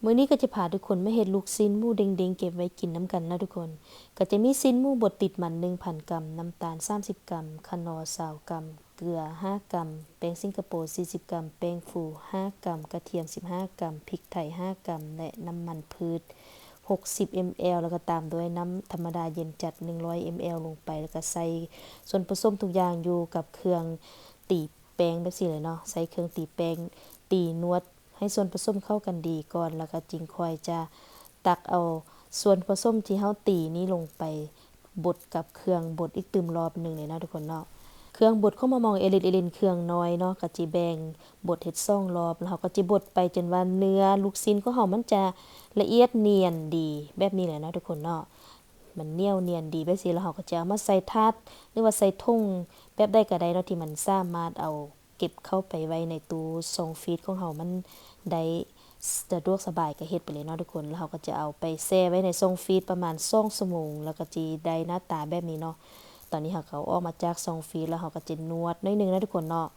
ມື້ນີ້ກໍຈະພາທຸກຄົນມາເຮັດລູກຊີ້ນໝູເດັງໆເກັບໄວ້ກິນນຳກັນເນາະທຸກຄົນ. ກໍຈະມີຊີ້ນໝູບົດຕິດມັນໜຶ່ງພັນກຣາມ, ນ້ຳຕານສາມສິບກຣາມ, ຂະໜໍຊາວກຣາມ, ເກືອຫ້າກຣາມ, ແປ້ງສິງກະໂປສີ່ສິບກຣາມ, ແປ້ງຟູຫ້າກຣາມ, ກະທຽມສິບຫ້າກຣາມ, ພິກໄທຫ້າກຣາມ ແລະ ນ້ຳມັນພືດຫົກສິບເອັມແອລ ແລ້ວກໍຕາມດ້ວຍນ້ຳທຳມະດາເຢັນຈັດໜຶ່ງຮ້ອຍເອັມແອລລົງໄປ ແລ້ວກໍໃສ່ສ່ວນປະສົມທຸກຢ່າງຢູ່ກັບເຄື່ອງຕີແປ້ງແບບຊີ້ເລີຍເນາະ. ໃສ່ເຄື່ອງຕີແປ້ງ ຕີນວດ ໃຫ້ສ່ວນປະສົມເຂົ້າກັນດີກ່ອນ ແລ້ວກໍຈຶ່ງຄ່ອຍຈະຕັກເອົາສ່ວນປະສົມທີ່ເຮົາຕີນີ້ລົງໄປບົດກັບເຄື່ອງບົດອີກຕື່ມລອບໜຶ່ງເລີຍເນາະທຸກຄົນເນາະ. ເຄື່ອງບົດຂອງໝາກມອງເອລິດເອລິນເຄື່ອງນ້ອຍເນາະ ກໍຈະແບ່ງບົດເຮັດສອງລອບ ແລ້ວເຮົາກໍຈະບົດໄປຈົນວ່າເນື້ອລູກຊີ້ນຂອງເຮົາມັນຈະລະອຽດນຽນດີແບບນີ້ແຫຼະເນາະທຸກຄົນເນາະ. ມັນໜຽວນຽນດີແບບຊີ້ ແລ້ວເຮົາກໍຈະເອົາມາໃສ່ຖາດ ຫຼືວ່າໃສ່ຖົງແບບໃດກໍໄດ້ເນາະ ທີ່ມັນສາມາດເອົາ ເກັບເຂົ້າໄປໄວ້ໃນຕູ້ຊ່ອງຟຣີດຂອງເຮົາມັນໄດ້ສະດວກສະບາຍ ກໍເຮັດໄປເລີຍເນາະທຸກຄົນ. ແລ້ວເຮົາກໍຈະເອົາໄປແຊ່ໄວ້ໃນຊ່ອງຟຣີດປະມານສອງຊົ່ວໂມງ ແລ້ວກໍຈະໄດ້ໜ້າຕາແບບນີ້ເນາະ. ຕອນນີ້ເຮົາກໍເອົາອອກມາຈາກຊ່ອງຟຣີດ ແລ້ວເຮົາກໍຈະນວດໜ້ອຍໜຶ່ງນະທຸກຄົນເນາະ.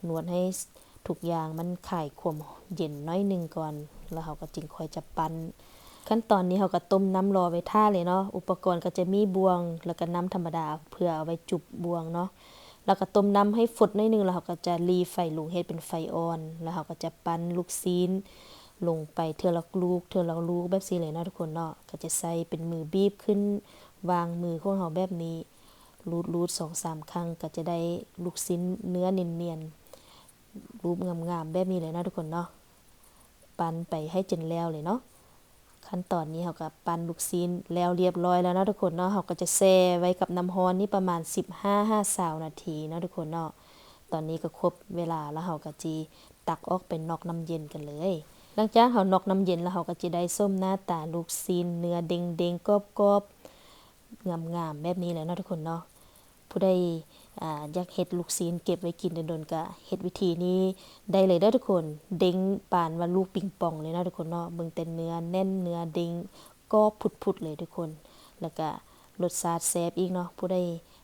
ນວດໃຫ້ທຸກຢ່າງມັນຄາຍຄວາມເຢັນໜ້ອຍໜຶ່ງກ່ອນ ແລ້ວເຮົາກໍຈຶ່ງຄ່ອຍຈະປັ້ນ. ຂັ້ນຕອນນີ້ເຮົາກໍຕົ້ມນ້ຳລໍໄວ້ຖ້າເລີຍເນາະ. ອຸປະກອນກໍຈະມີບ່ວງ ແລ້ວກໍນ້ຳທຳມະດາ ເພື່ອເອົາໄວ້ຈຸບບ່ວງເນາະ. ແລ້ວກໍຕົ້ມນ້ຳໃຫ້ຟົດໜ້ອຍໜຶ່ງ ແລ້ວເຮົາກໍຈະຫຼີ່ໄຟລົງເຮັດເປັນໄຟອ່ອນ ແລ້ວເຮົາກໍຈະປັ້ນລູກຊີ້ນລົງໄປເທື່ອລະລູກ ເທື່ອລະລູກແບບຊີ້ເລີຍເນາະທຸກຄົນເນາະ. ກໍຈະໃຊ້ເປັນມືບີບຂຶ້ນ ວາງມືຂອງເຮົາແບບນີ້ ລູດໆ ສອງສາມຄັ້ງ ກໍຈະໄດ້ລູກຊີ້ນເນື້ອນຽນໆ ຮູບງາມໆ ແບບນີ້ເລີຍເນາະທຸກຄົນເນາະ. ປັ້ນໄປໃຫ້ຈົນແລ້ວເລີຍເນາະ. ຂັ້ນຕອນນີ້ເຮົາກໍປັ້ນລູກຊີ້ນແລ້ວລຽບຮ້ອຍແລ້ວເນາະທຸກຄົນເນາະ. ເຮົາກໍຈະແຊ່ໄວ້ກັບນ້ຳຮ້ອນນີ້ປະມານສິບຫ້າຫາຊາວນາທີເນາະທຸກຄົນເນາະ. ຕອນນີ້ກໍຄົບເວລາແລ້ວ ເຮົາກໍຈິຕັກອອກໄປນັອກນ້ຳເຢັນກັນເລີຍ. ຫຼັງຈາກເຮົານັອກນ້ຳເຢັນແລ້ວ ເຮົາກໍຈະໄດ້ຊົມໜ້າຕາລູກຊີ້ນເນື້ອເດັງໆ ກອບໆ ງາມໆ ແບບນີ້ແຫຼະເນາະທຸກຄົນເນາະ. ຜູ້ໃດ ອາ ຢາກເຮັດລູກຊີ້ນເກັບໄວ້ກິນດົນໆ ກະເຮັດວິທີນີ້ໄດ້ເລີຍເດີທຸກຄົນ. ເດັງປານວ່າລູກປິງປອງເລີຍເນາະທຸກຄົນເນາະ. ເບິ່ງແຕ່ເນື້ອແໜ້ນ ເນື້ອເດັງ ກອບພຸດໆ ເລີຍທຸກຄົນ ແລ້ວກະລົດຊາດແຊບອີກເນາະ. ຜູ້ໃດ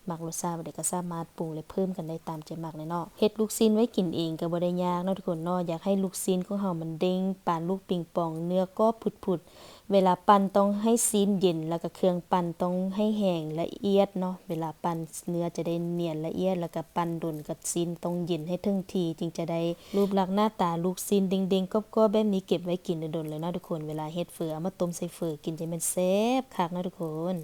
ມັກລົດຊາດແບບໃດກະສາມາດປຸງ ແລະ ເພີ່ມກັນໄດ້ຕາມໃຈມັກເລີຍເນາະ. ເຮັດລູກຊີ້ນໄວ້ກິນເອງກະບໍ່ໄດ້ຍາກເນາະທຸກຄົນເນາະ. ຢາກໃຫ້ລູກຊີ້ນຂອງເຮົາມັນເດັງປານລູກປິງປອງ ເນື້ອກອບພຸດໆ ເວລາປັ້ນຕ້ອງໃຫ້ຊີ້ນເຢັນ ແລ້ວກະເຄື່ອງປັ້ນຕ້ອງໃຫ້ແຫ້ງລະອຽດເນາະ. ເວລາປັ້ນເນື້ອຈະໄດ້ນຽນລະອຽດ ແລ້ວກະປັ້ນດົນ ກະຊີ້ນຕ້ອງເຢັນໃຫ້ເຖິງທີ່ ຈຶ່ງຈະໄດ້ຮູບລັກໜ້າຕາລູກຊີ້ນເດັງໆ ກອບໆ ແບບນີ້ ເກັບໄວ້ກິນດົນໆ ເລີຍເນາະທຸກຄົນ. ເວລາເຮັດເຝີ ເອົາມາຕົ້ມໃສ່ເຝີກິນ ຈະແມ່ນແຊບຄັກເນາະທຸກຄົນ.